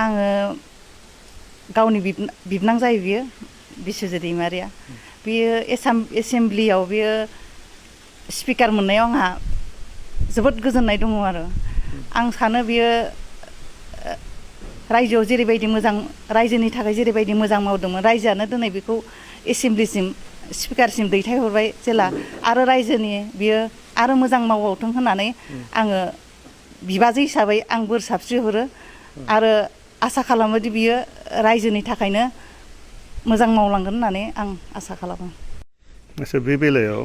आङो गावनि बिबनां जायो बियो बिस्वजित दैमारिया बियो एसेमब्लियाव बियो स्पिकार मोननायाव आंहा जोबोद गोजोननाय दङ आरो आं सानो बियो रायजोआव जेरैबायदि मोजां रायजोनि थाखाय जेरैबायदि मोजां मावदोंमोन रायजोआनो दिनै बेखौ एसेमब्लिसिम स्पिकारसिम दैथायहरबाय जेला आरो रायजोनि बियो आरो मोजां मावबावथों होननानै आङो बिबाजै हिसाबै आं बोर साबस्रिहरो आरो आसा खालामोदि बियो रायजोनि थाखायनो मोजां मावलांगोन होननानै आं आसा खालामो। आच्छा बे बेलायाव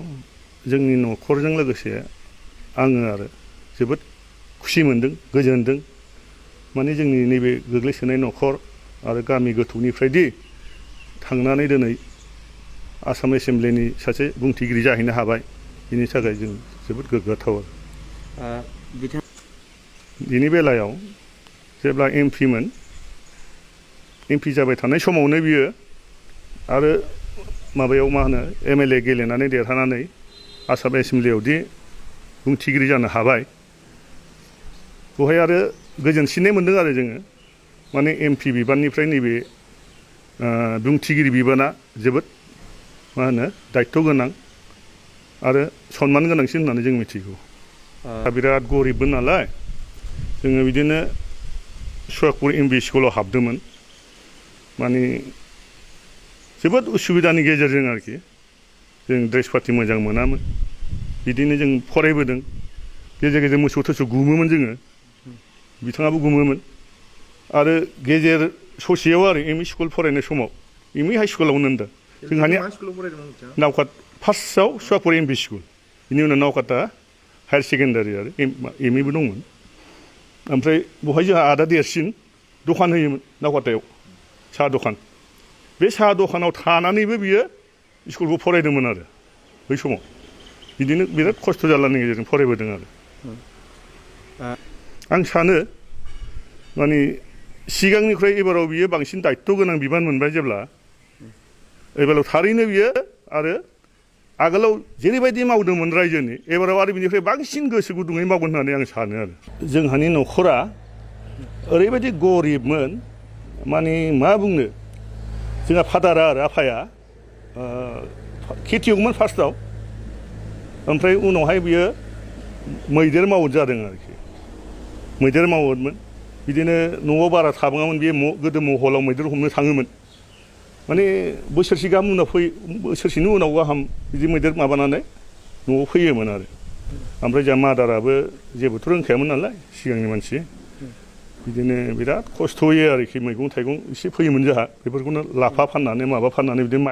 जोंनि न'खरजों लोगोसे आङो आरो जोबोद खुसि मोनदों गोजोनदों माने जोंनि नैबे गोग्लैसोनाय न'खर आरो गामि गोथौनिफ्रायदि थांनानै दिनै आसाम एसेमब्लिनि सासे बुंथिगिरि जाहैनो हाबाय बिनि थाखाय जों जोबोद गोग्गाथाव आरो बिनि बेलायाव जेब्ला एमपि जाबाय थानाय समावनो बियो आरो माबायाव मा होनो एमएलए गेलेनानै देरहानानै आसाम एसेमब्लियावदि बुंथिगिरि जानो हाबाय बेवहाय आरो गोजोनसिननाय मोनदों आरो जोङो माने एमपि बिबाननिफ्राय नैबे बुंथिगिरि बिबाना जोबोद मा होनो दायित्व गोनां आरो सनमान गोनांसिन होननानै जों मिथिगौ बिराद गरिबमोन नालाय जोङो बिदिनो सुवागपुर एमभि स्कुलाव हाबदोंमोन माने जोबोद उसुबिदानि गेजेरजों आरोखि जों ड्रेस पाति मोजां मोनामोन बिदिनो जों फरायबोदों गेजेर गेजेर मोसौ थोसौ गुमोमोन जोङो बिथाङाबो गुमोमोन आरो गेजेर ससेयाव आरो एमइ स्कुल फरायनाय समाव एमइ हाइ स्कुलावनो होनदों जोंहानि नावकाट फार्स्टआव सुवागपुर एमभि स्कुल बिनि उनाव नावकाटा हायार सेकेन्डारि आरो एमइबो दंमोन ओमफ्राय बेवहाय जोंहा आदा देरसिन दखान होयोमोन नावकाटायाव साहा दखान बे साहा दखानाव थानानैबो बियो स्कुलखौ फरायदोंमोन आरो बै समाव बिदिनो बिराद खस्थ' जारलानि गेजेरजों फरायबोदों आरो आं सानो माने सिगांनिख्रुइ एबाराव बियो बांसिन दायित्व गोनां बिबान मोनबाय जेब्ला एबाराव थारैनो बियो आरो आगोलाव जेरैबायदि मावदोंमोन रायजोनि एबाराव आरो बिनिफ्राय बांसिन गोसो गुदुङै मावगोन होननानै आं सानो आरो जोंहानि न'खरा ओरैबायदि गरिबमोन माने मा बुंनो जोंहा फादारा आरो आफाया खेथियगमोन फार्स्टआव ओमफ्राय उनावहाय बियो मैदेर मावद जादों आरोखि मैदेर मावोमोन बिदिनो न'आव बारा थाबाङामोन बे गोदो महलाव मैदेर हमनो थाङोमोन माने बोसोरसे गाहाम उनाव बोसोरसेनि उनाव गाहाम बिदि मैदेर माबानानै न'आव फैयोमोन आरो ओमफ्राय जोंहा मादाराबो जेबोथ' रोंखायामोन नालाय सिगांनि मानसि बिदिनो बिराद खस्थ'यै आरोखि मैगं थाइगं एसे फैयोमोन जोंहा बेफोरखौनो लाफा फाननानै माबा फाननानै बिदिनो